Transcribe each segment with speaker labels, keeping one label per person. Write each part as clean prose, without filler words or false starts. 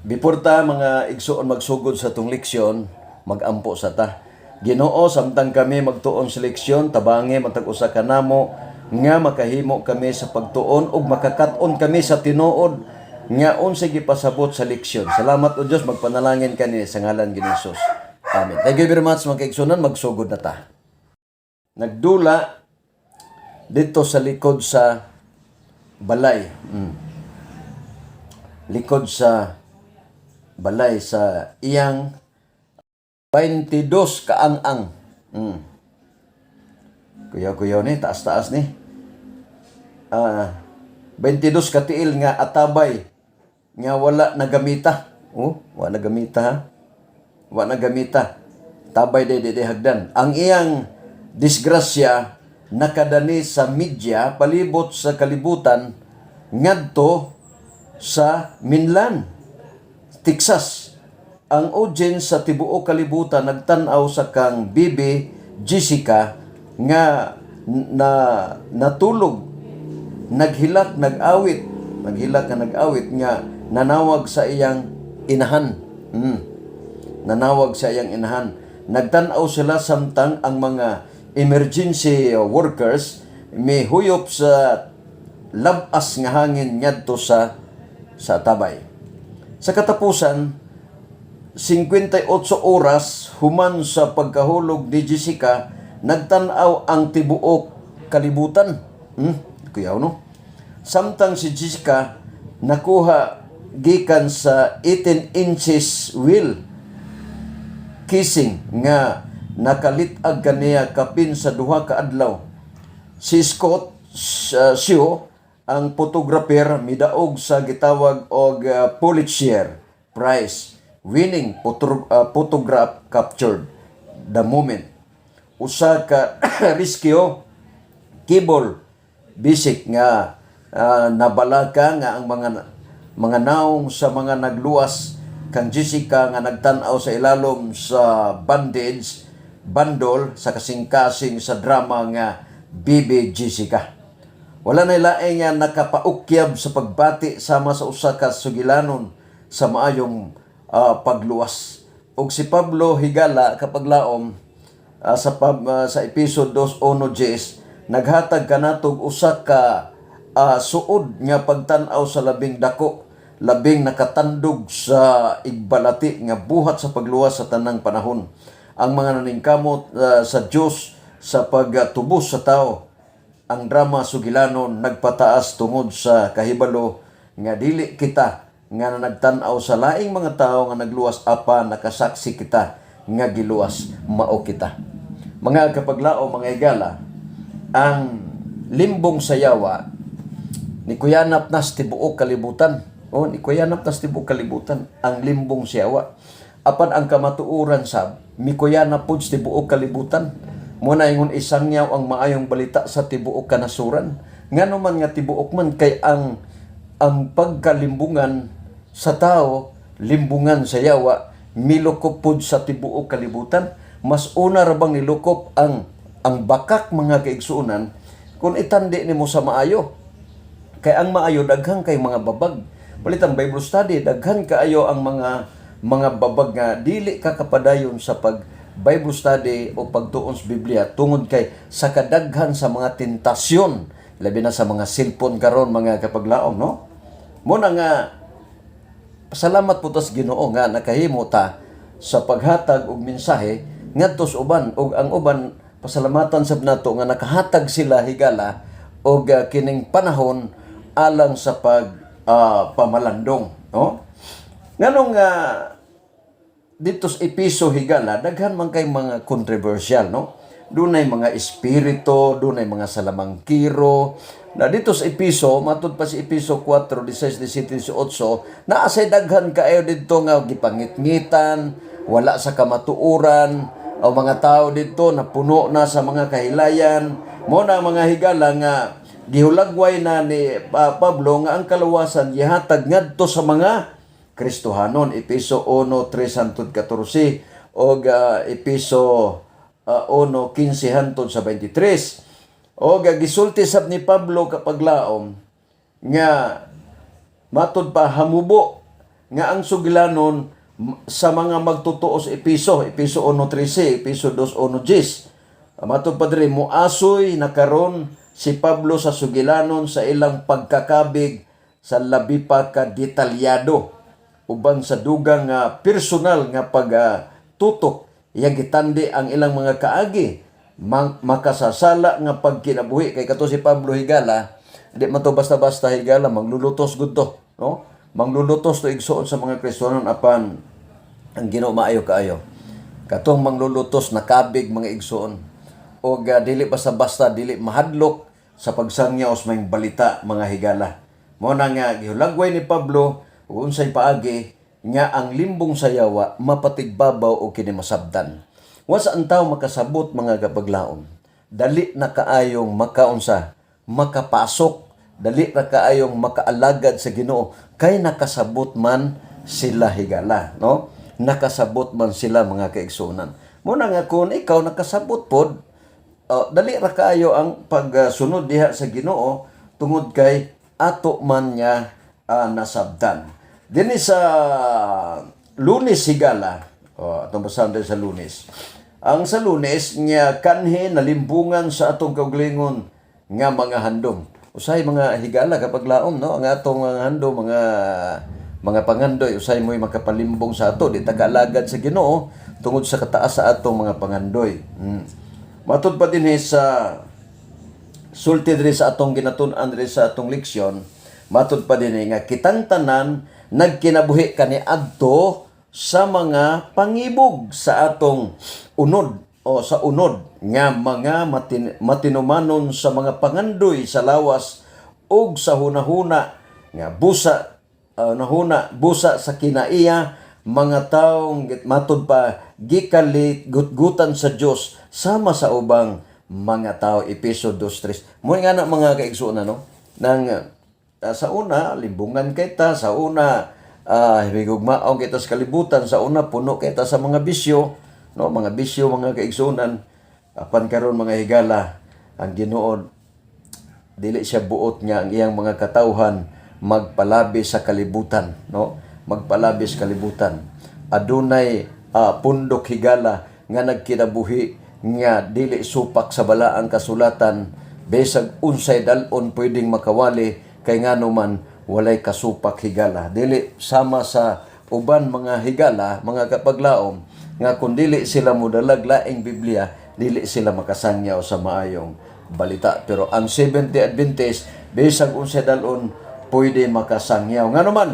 Speaker 1: Before ta, mga igsuon, magsugod sa atong leksyon, magampo sa ta. Ginoo, samtang kami magtuon sa leksyon, tabangi matag usa ka namo nga makahimo kami sa pagtuon ug makakat-on kami sa tinuod nga unsay gipasabot sa leksyon. Salamat, O Dios, magpanalangin kani sa ngalan ni Jesus. Amen. Thank you very much, mga kaigsuonan, magsugod na ta. Nagdula dito sa likod sa balay. Likod sa balay sa iyang 22 kaang-ang. Kuya-kuya ni, taas-taas ni. 22 katiil nga atabay nga wala nagamita. Oh, wala nagamita ha. Wala nagamita. Tabay di hagdan. Ang iyang disgrasya nakadani sa media palibot sa kalibutan ngadto sa Midland, Texas. Ang audience sa tibuok kalibutan nagtan-aw sa kang Bibi Jessica nga na natulog, naghilak, nag-awit, naghilak nga nag-awit nga nanawag sa iyang inahan. Nanawag sa iyang inahan. Nagtan-aw sila samtang ang mga emergency workers mihuyop sa labas nga hangin ngadto sa tabay. Sa katapusan, 58 oras human sa pagkahulog ni Jessica, nagtan-aw ang tibuok kalibutan. Kuyaw no? Samtang si Jessica nakuha gikan sa 18 inches wheel casing nga nakalit-ag kaniya kapin sa 2 ka adlaw. Si Scott Shaw, ang photographer, midaog sa gitawag og Pulitzer Prize winning photograph captured the moment. Usa ka rescue cable bisik nga nabalaka nga ang mga naong sa mga nagluwas kang Jessica nga nagtan-aw sa ilalom sa bandage bandol sa kasing-kasing sa drama nga Bibi Jessica. Wala na laing nga nakapaukyab sa pagbati sama sa usa ka sugilanon sa maayong pagluwas. Ug si Pablo, higala, kapaglaom, sa episode 2.1 Gs naghatag kanatog usa ka suod nga pagtan-aw sa labing dako, labing nakatandog sa igbalati nga buhat sa pagluwas sa tanang panahon, ang mga naningkamot sa Dios sa pagtubos sa tao. Ang drama sugilanon nagpataas tungod sa kahibalo nga dili kita nga nagtan-aw sa laing mga tao nga nagluwas apan nakasaksi kita nga giluwas mao kita. Mga kapaglao, mga higala, ang limbong sa yawa ni kuyanap nas tibuok kalibutan. Oh, ni kuyanap nas tibuok kalibutan ang limbong sa yawa. Apan ang kamatuoran sab mikuyanap pud sa tibuok kalibutan. Mo na ingon isangyaw ang maayong balita sa tibuok kanasuran. Ngano man nga tibuok man? Kay ang pagkalimbungan sa tao, limbungan sa yawa, milukop pud sa tibuok kalibutan. Mas una ra bang nilukop ang bakak, mga kaigsuonan, kung itandi nimo sa maayo. Kay ang maayo daghan kay mga babag. Balitang Bible study, daghan kaayo ang mga babag nga dili ka kapadayon sa pag Bible study o pagtuon sa Biblia tungod kay sa kadaghan sa mga tentasyon, labi na sa mga cellphone karon, mga kapaglaom, no? Mo na nga pasalamat po tas Ginoo nga nakahimo ta sa paghatag og mensahe ngadto sa uban, ug ang uban pasalamatan sab nato nga nakahatag sila, higala, og kining panahon alang sa pag pamalandong, no? Nganong dito sa Episo, higala, daghan man kay mga controversial, no? Dunay mga espiritu, dunay mga salamangkiro. Na dito sa Episo, matud pa sa Episo 4, 16, 17, 18, naa say daghan kaayo didto nga gipangitngitan, wala sa kamatuoran, o mga tao didto na puno na sa mga kahilayan. Mo na, mga higala, nga gihulagway na ni Pablo nga ang kaluwasan gihatag ngadto sa mga Kristohanon, Episo 1:3 hangtod 14 og Episo 1:15 hangtod sa 23. Og gisulti sab ni Pablo, kapaglaom, nga matud pa hamubo nga ang sugilanon sa mga magtotoo sa Epeso, Epeso 1:13, Epeso 2:1. Matod pa diri, muasoy na karon si Pablo sa sugilanon sa ilang pagkakabig sa labi pa ka detalyado uban sa dugang nga personal nga pagtutok. Iyang gitandi ang ilang mga kaagi makasasala nga pagkinabuhi, kay kato si Pablo, higala, di man to basta-basta, higala, manglulutos gud to, no? Manglulutos to, igsuon, sa mga Kristohanon. Apan ang Ginoo maayo kaayo. Katong manglulutos nakabig, mga igsuon, og dili basta-basta, dili mahadlok sa pagsangyaw sa maayong balita, mga higala. Mo na nga gihulagway ni Pablo ug unsay paagi nga ang limbong sa yawa mapatigbabaw o kini masabdan. Once ang tao makasabot, mga kapaglaom, dali na kaayong makaunsa, makapasok, dali na kaayong makaalagad sa Ginoo kay nakasabot man sila, higala, no? Nakasabot man sila, mga kaigsunan. Mo na nga kung ikaw nakasabot pod, dali ra kaayo ang pagsunod diha sa Ginoo tungod kay ato man niya nasabtan. Dinhi sa Lunes, higala, oh, atong basahan din sa Lunes. Ang sa Lunes nga kanhi nalimbungan sa atong kaugalingon nga mga handom. Usahay, mga higala, kapag laom, no, ang atong mga handom, mga pangandoy, usahay mo'y makapalimbong sa ato, di ta kaalagad sa Ginoo tungod sa kataas sa atong mga pangandoy. Matud pa dinhi sa sulti diri sa atong ginatun-an diri sa atong leksyon, matud pa dinhi nga kitang tanan nagkinabuhi kaniadto sa mga pangibog sa atong unod o sa unod nga mga matinumanon sa mga pangandoy sa lawas ug sa hunahuna nga busa nahuna busa sa kinaiya, mga taong matud pa gikalit gutgutan sa Dios sama sa ubang mga tao, Epeso 2:3. Mo nga na, mga kaigsuonan, no, nang sa una limbungan kita, sa una higugmaong kita sa kalibutan, sa una puno kita sa mga bisyo, no, mga bisyo, mga kaigsuonan. Apan karon, mga higala, ang Ginoo dili siya buot nga ang iyang mga katawhan magpalabi sa kalibutan, no, magpalabi sa kalibutan. Adunay pundok, higala, nga nagkinabuhi nga dili supak sa balaang kasulatan. Besag unsay dal-on, pwedeng makawali kay ngano man walay kasupak, higala. Dili sama sa uban, mga higala, mga kapaglaom, nga kung dili sila modalag laing Biblia, dili sila makasangyaw sa maayong balita. Pero ang Seventh-day Adventist, bisag unsay dal-on, pwede makasangyaw. Ngano man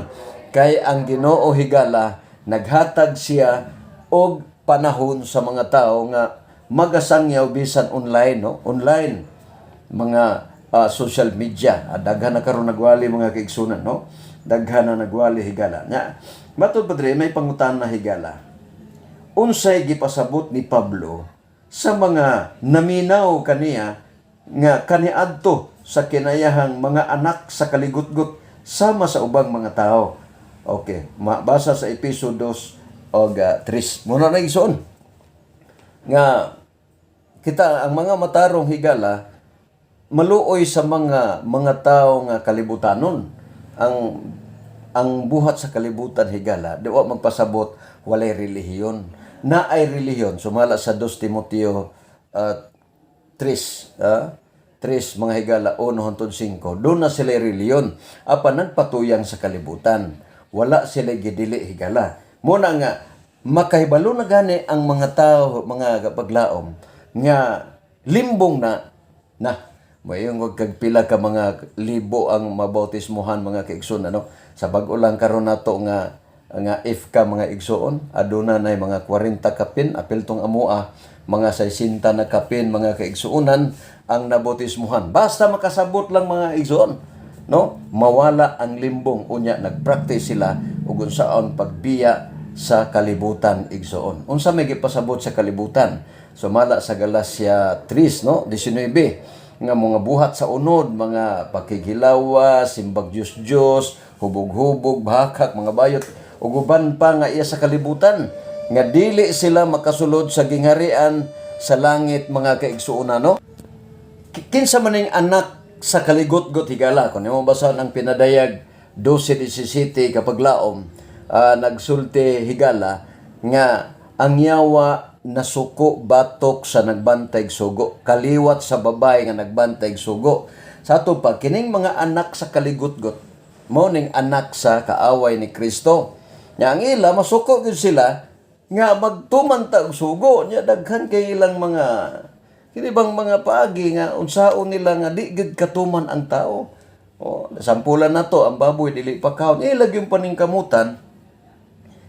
Speaker 1: kay ang Ginoo, higala, naghatag siya og panahon sa mga tao nga magasangyaw bisan online, no, online mga social media. Daghan na karon nagwali, mga kaigsunan, no? Daghan na nagwali, higala. Nya matud pa diri, may pangutana, higala: Unsay gipasabot ni Pablo sa mga naminaw kaniya nga kaniadto sa kinayahang mga anak sa kaligutgot sama sa ubang mga tao? Okay, mabasa sa Epeso 2 og 3. Muna na, igsoon, nga kita ang mga matarong, higala, maluoy sa mga tao nga kalibutanon. Ang buhat sa kalibutan, higala, di wa magpasabot walay relihiyon. Na ay relihiyon sumala sa 2 Timoteo 3, 3, mga higala, 1 hangtod 5. Doon na sila relihiyon apan nagpatuyang sa kalibutan. Wala sila gidili, higala. Muna nga makahibalo na gani ang mga tao, mga kapaglaom, nga limbong na na. Mayong wag kag pila ka mga libo ang mabautismohan, mga kaigsoon, ano? Sa bag-o lang karon nato nga nga if ka, mga igsoon, aduna nay mga 40 kapin apil tong amoa, mga 60 na kapin, mga kaigsuonan, ang nabautismohan. Basta makasabot lang, mga igsoon, no, mawala ang limbong. Unya nagpractice sila ug unsaon pagbiya sa kalibutan, igsoon. Unsa may gipasabot sa kalibutan sumala sa Galacia 3, no, 19, nga mga buhat sa unod, mga pakighilawa, simbag Diyos Diyos, hubog-hubog, bakak, mga bayot ug uban pa nga iya sa kalibutan, nga dili sila makasulod sa gingharian sa langit, mga kaigsuonan, no? Kinsa man ning anak sa kaligutgot, higala? Kung imo basahan ang Pinadayag 12:17, kapaglaom, Nagsulti higala nga ang yawa nasuko batok sa nagbantay sugo, kaliwat sa babae nga nagbantay sugo. Sa ato pa kining mga anak sa kaligutgot mao ning anak sa kaaway ni Kristo. Nya ang ila masuko gyud sila nga magtuman ta og sugo. Nya daghan kay ilang mga kini bang mga paagi nga unsaon nila nga di gyud katuman ang tao. O, sampulan na to, ang baboy dili pa kaon. Eh, lagi yung paningkamutan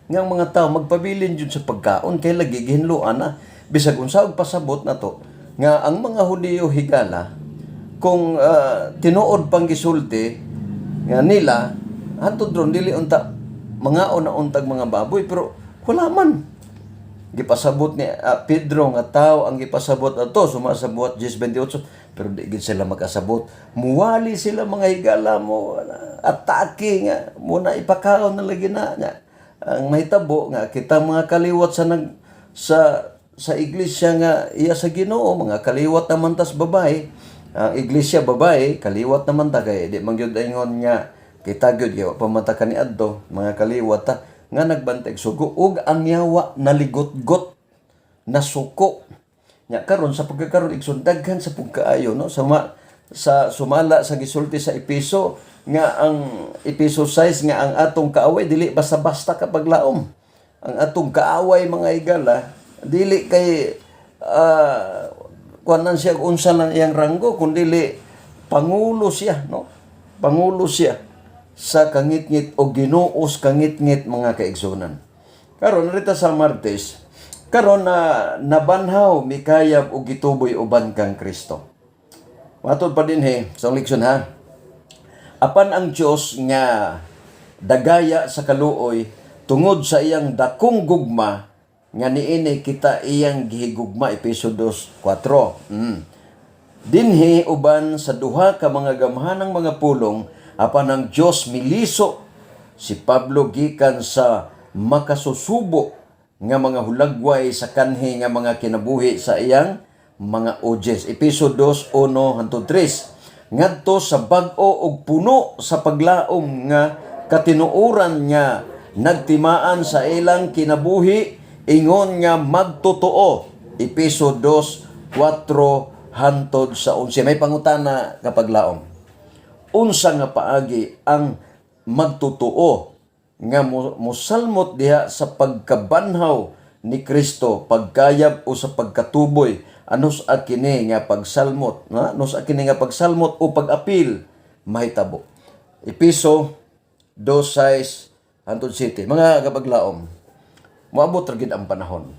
Speaker 1: nga ang mga tao magpabilin jud sa pagkaon kay lagi gihinloan na. Bisag unsa og pasabot na to nga ang mga Hudiyo, higala, kung tinuod pang gisulti nga nila hantod ron dili unta mangaon na untag mga baboy, pero wala man gipasabot ni Pedro nga tao ang gipasabot ato suma sa Buhat 10:28, pero di gid sila makasabot. Muwali sila, mga higala, mo atake nga muna ipakaon na lagi na nya. Ang mahitabo nga kita mga kaliwat sa nag sa iglesia nga iya sa Ginoo, mga kaliwat naman tas babae, ang iglesia babae, kaliwat naman ta kay di man gyud ingon nga kita gyud kay wa pa man ta kaniadto, mga kaliwat ta nga nagbantay sugo ug ang yawa naligotgot, nasuko. Nya karon sa pagkakaron, igsoon, daghan sa pagkaayo, no, sa sumala sa gisulti sa Epeso nga ang Epeso 6 nga ang atong kaaway dili basta-basta kapag laom. Ang atong kaaway, mga higala, dili kay kuan siya, unsa lang iyang ranggo, kundi pangulo siya, no, pangulo siya sa kangitngit o Ginoos kangitngit, mga kaigsunan. Karon rita sa Martes, karon na nabanhaw, mikayab og gituboy uban kang Kristo. Matod pa dinhi sa leksyon ha. Apan ang Dios nga dagaya sa kaluoy, tungod sa iyang dakong gugma nga niini kita iyang gihigugma, Epeso 2:4. Dinhi uban sa duha ka mga gamhanang mga pulong, apan ang Dios, miliso si Pablo gikan sa makasusubo nga mga hulagway sa kanhi nga mga kinabuhi sa iyang mga audience. Epeso 2:1 hangtod 3. Ngadto sa bag-o og puno sa paglaom nga katinuoran nga nagtimaan sa ilang kinabuhi ingon nga magtotoo. Epeso 2:4 hantod sa 11. May pangutana kapag laom. Unsa nga paagi ang magtotoo nga mosalmot diha sa pagkabanhaw ni Kristo, pagkayab o sa pagkatuboy? Anus kini nga pagsalmot na anus kini nga pagsalmot o pag-apil mahitabo? Epeso 2:6 hantod 7. Mga kapaglaom, moabot ra gid ang panahon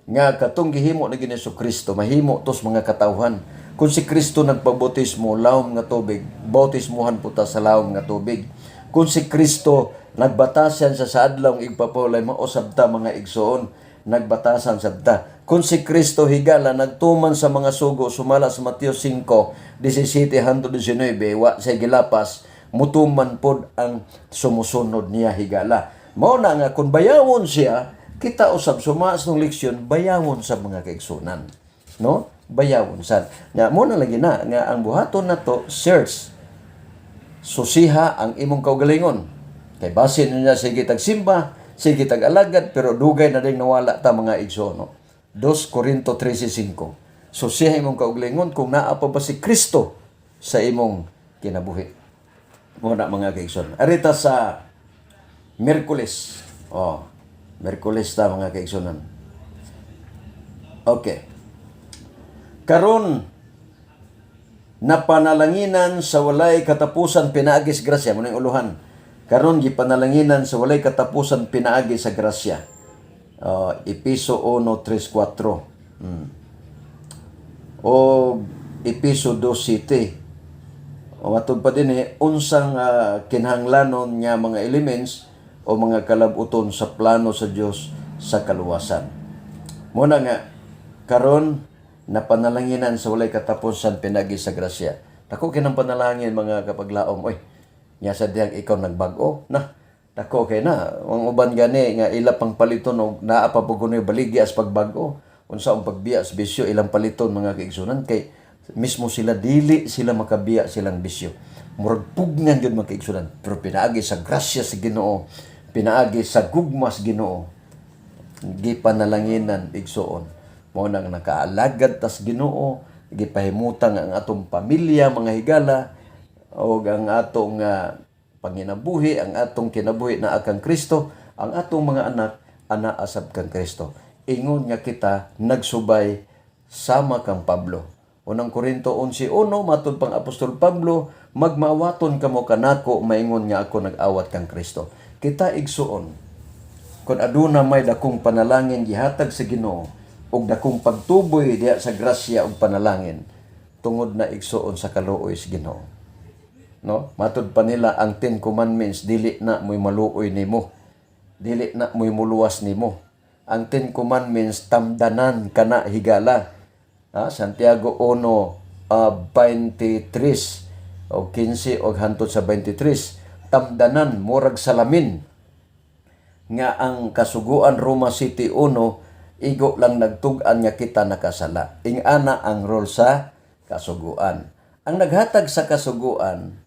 Speaker 1: nga katong gihimo ni Hesus Kristo mahimo tos mga katawhan. Kung si Kristo nagpabautismo lawom nga tubig, bautismuhan po ta sa lawom nga tubig. Kung si Kristo nagbatasan sa adlaw igpapawalay, mausab ta, mga igsoon, nagbatasan sabta. Kung si Kristo, higala, nagtuman sa mga sugo sumala sa Mateo 5:17 hangtod 19, wa sa gilapas, mutuman pod ang sumusunod niya, higala. Mao na nga kung bayawon siya, kita usab sumaas ng leksyon, bayawon sa mga kaigsunan, no, bayawon sad nga mo na lagi na nga ang buhaton nato, search, susiha ang imong kaugalingon kay basin niya sige tag simba, sige tag alagad, pero dugay na ding nawala ta, mga igsoon, no? 2 Corinto 13:5. Susiha imong kaugalingon kung naa pa ba si Kristo sa imong kinabuhi. Mo na, mga kaigsoon. Arita sa Miyerkules. Oh, Miyerkules ta, mga kaigsunan. Okay. Karon napanalanginan sa walay katapusan pinaagi sa grasya mo ning uluhan. Karon gipanalanginan sa walay katapusan pinaagi sa grasya. Epeso 1:3-4. O Epeso 2:7. O matod pa din eh, unsang kinahanglanon nga mga elements o mga kalabuton sa plano sa Dios sa kaluwasan? Muna nga karon napanalanginan sa walay katapusan pinagi sa grasya. Dako kinang panalangin, mga kapaglaom. Oy, nya sa diyang ikaw nagbag-o na. Dako kay na ang uban gani nga ila pang paliton og naa pa pud kunoy baligya as pagbag-o. Unsa ang pagbiya sa bisyo ilang paliton, mga kaigsunan, kay mismo sila dili sila makabiya silang bisyo. Murag pugnan gyud, mga kaigsunan, pero pinaagi sa grasya sa Ginoo Pinaagi sa gugmas Ginoo, gipanalanginan, igsuon. Mao nang nakaalagad tas Ginoo, gipahimutang ang atong pamilya, mga higala, o ang atong panginabuhi, ang atong kinabuhi na kang Kristo, ang atong mga anak ana asab kang Kristo. Ingon nga kita nagsubay sama kang Pablo. Unang Korinto 11:1, matud pang Apostol Pablo, "Magmaawaton kamo kanako maingon nga ako nag-awat kang Kristo." Kita, igsuon, kung aduna may dakong panalangin gihatag sa Ginoo ug dakong pagtuboy diha sa grasya ug panalangin tungod na, igsuon, sa kaluoy sa Ginoo. No? Matud pa nila, ang Ten Commandments dili na mo'y maluoy nimo. Dili na mo'y muluwas nimo. Ang Ten Commandments tamdanan kana, higala. Ha? Santiago 1 23 o 15 o hantod sa 23, tamdanan murag salamin nga ang kasuguan, Roma 7:1, igo lang nagtug-an nga kita nakasala. Ingana ang role sa kasuguan. Ang naghatag sa kasuguan,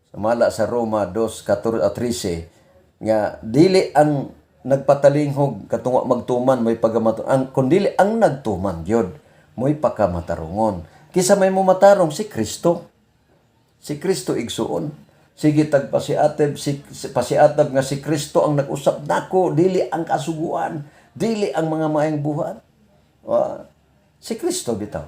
Speaker 1: sumala sa Roma 2:14 at 13, nga dili ang nagpatalinghog katong wa magtuman may pagamato ang kundili ang nagtuman gyud mo'y pakamatarungon. Kisa may mumatarong? Si Kristo. Si Kristo, igsuon. Sige tag pasiatib si pasiatab nga si Kristo ang nag-usab nako, dili ang kasuguan, dili ang mga maayong buhat. Wa, si Kristo bitaw.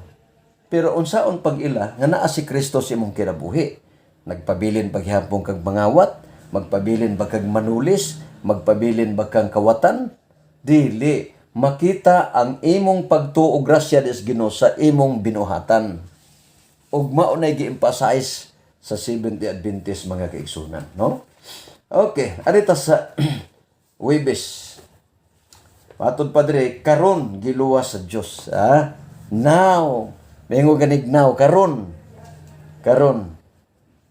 Speaker 1: Pero unsaon pag-ila nga naa si Kristo sa imong kinabuhi? Nagpabilin paghihapon kag mangawat, magpabilin ba kag manulis, magpabilin ba kang kawatan? Dili makita ang imong pagtuo, grasya des Ginoo sa imong binuhatan. Ug mao nay gi-emphasize sa Seventh-day Adventist, mga kaigsunan, no? Okay, arita sa Huwebes. Matod pa dire, karon giluwas sa Dios, ha? Now, mingo ganig now, karon. Karon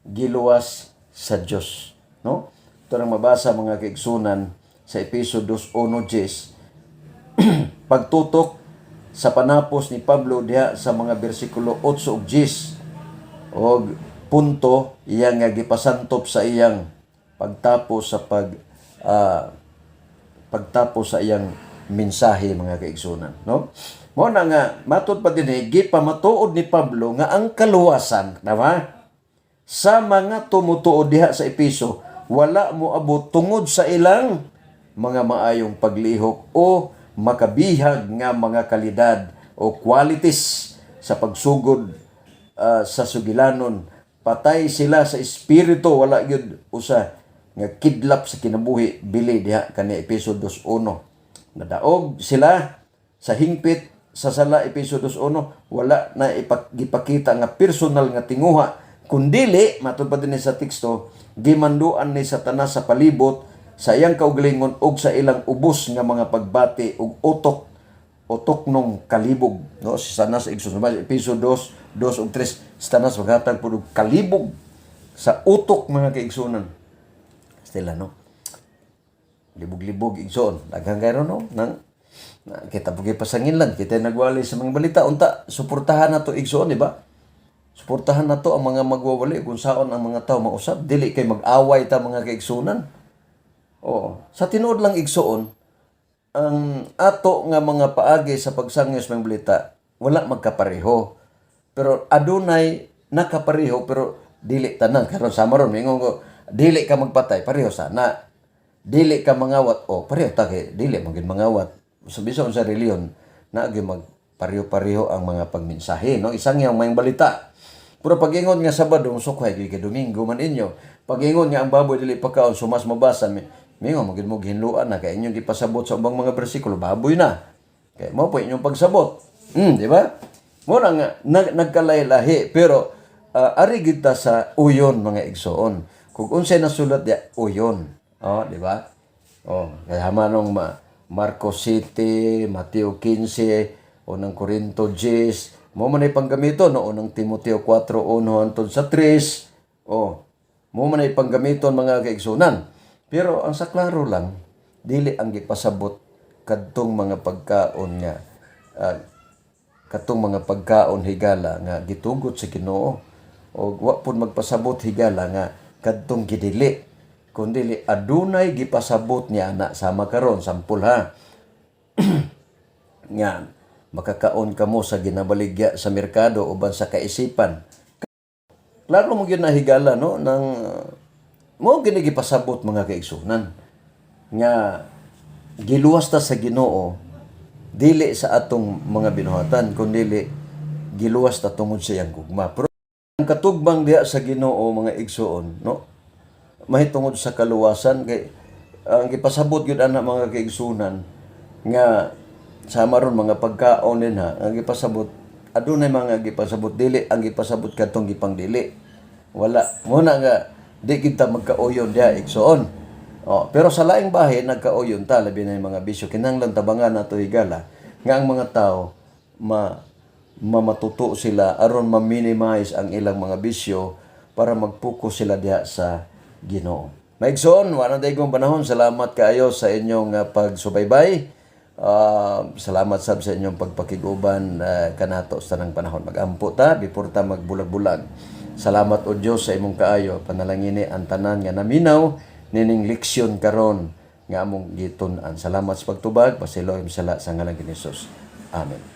Speaker 1: giluwas sa Dios, no? Ito nang mabasa, mga kaigsunan, sa Epeso 2:1-10, pagtutok sa panapos ni Pablo diha sa mga bersikulo 8 ug 10 og punto iyang nga gipasantop sa iyang pagtapos sa iyang mensahe, mga kaigsunan, no? Mo na nga matud pa dinhi, gipamatuod ni Pablo nga ang kaluwasan, tama, sa mga tumutuo diha sa Epeso wala mo abot tungod sa ilang mga maayong paglihok o makabihag nga mga kalidad o qualities sa pagsugod sa sugilanon. Patay sila sa espiritu, wala gyud usa nga kidlap sa kinabuhi bili diha kani Epeso 2:1. Nadaog sila sa hingpit sa sala, Epeso 2:1. Wala na gipakita nga personal nga tinguha, kundili matud pa din sa teksto, gimanduan ni Satanas sa palibot sa iyang kaugalingon ug sa ilang ubos nga mga pagbati ug utok utok nung kalibog, no? Si Satanas, igsoon, Epeso 2, 2 ug 3, Satanas maghatag pud og kalibog sa utok, mga kaigsunan. Stila, no? Libog-libog, igsoon, daghan kayo, no? Nang na, kita po pasanginlan, kita nagwali sa mga balita. Unta suportahan na to, igsoon, di ba? Suportahan na to ang mga magwawali kung saon ang mga tao mausab, dili kay mag-away ta, mga kaigsunan. Oo, sa tinuod lang, igsoon, ang ato nga mga paagi sa pagsangyo sa mga balita wala magkapareho, pero adunay nakapareho, pero dili tanan. Karon sama ron, mingon ko, dili ka magpatay, pareho sana. Dili ka mangawat, o pareho ta kay dili man gyud mangawat. Sa bisan sa reliyon na gyud mag pareho-pareho ang mga pagmensahe, no? Isang yang may balita. Pero pag-ingon nga Sabado, sukhay gyud kay Domingo man inyo. Pag-ingon nga ang baboy dili pagkaon, sumas mabasa, mingon mo gyud mo gihinluan na kay inyong gipasabot sa ubang mga bersikulo, baboy na. Kay mo po inyong pagsabot. Di ba? Mo na nga nagkalay-lahi, pero ari gid ta sa uyon, mga igsoon. Kung unsay nasulat diya, uyon. Oh, di ba? Oh, kaya manong Marcos 7, Mateo 15, Unang Korinto 10, mo man ay panggamiton, no? Unang Timoteo 4:1 hantod sa 3. Oh, mo man ay panggamiton, mga kaigsunan. Pero ang sa klaro lang, dili ang gipasabot kadtong mga pagkaon nga katong mga pagkaon, higala, nga gitugot sa Ginoo, o wa pud magpasabot, higala, nga kadtong gidili. Kundi adunay gipasabot niya ana sama karon, sampol ha, nga makakaon kamo sa ginabaligya sa merkado uban sa kaisipan. Klaro mo gyud na, higala, no, nang mo gini gipasabot, mga kaigsunan, nga giluwas ta sa Ginoo dili sa atong mga binuhatan kundi giluwas ta tungod sa iyang gugma. Pero ang katugbang diha sa Ginoo, mga igsuon, no, mahitungod sa kaluwasan, kay ang gipasabot gyud ana, mga kaigsunan, nga sama ron mga pagkaon din ha, ang gipasabot, adunay mga gipasabot, dili ang gipasabot kadtong gipangdili. Wala mo na nga di kita magkauyon diha, igsuon. Oh, pero sa laing bahin nagkauyon ta, labi na yung mga bisyo. Kinahanglan tabangan nato, higala, nga ang mga tao mamatuto sila aron ma-minimize ang ilang mga bisyo para mag-focus sila diha sa Ginoo. Maigsoon, wala na kong panahon. Salamat kaayo sa inyong pagsubaybay. Salamat sab sa inyong pagpakiguban kanato sa tanang panahon. Magampo ta before ta magbulag-bulag. Salamat o Dios sa imong kaayo. Panalangini ang tanan nga naminaw nining leksyon karon nga among gitun-an. Salamat sa pagtubag. Pasayloa sala sa ngalan ni Jesus. Amen.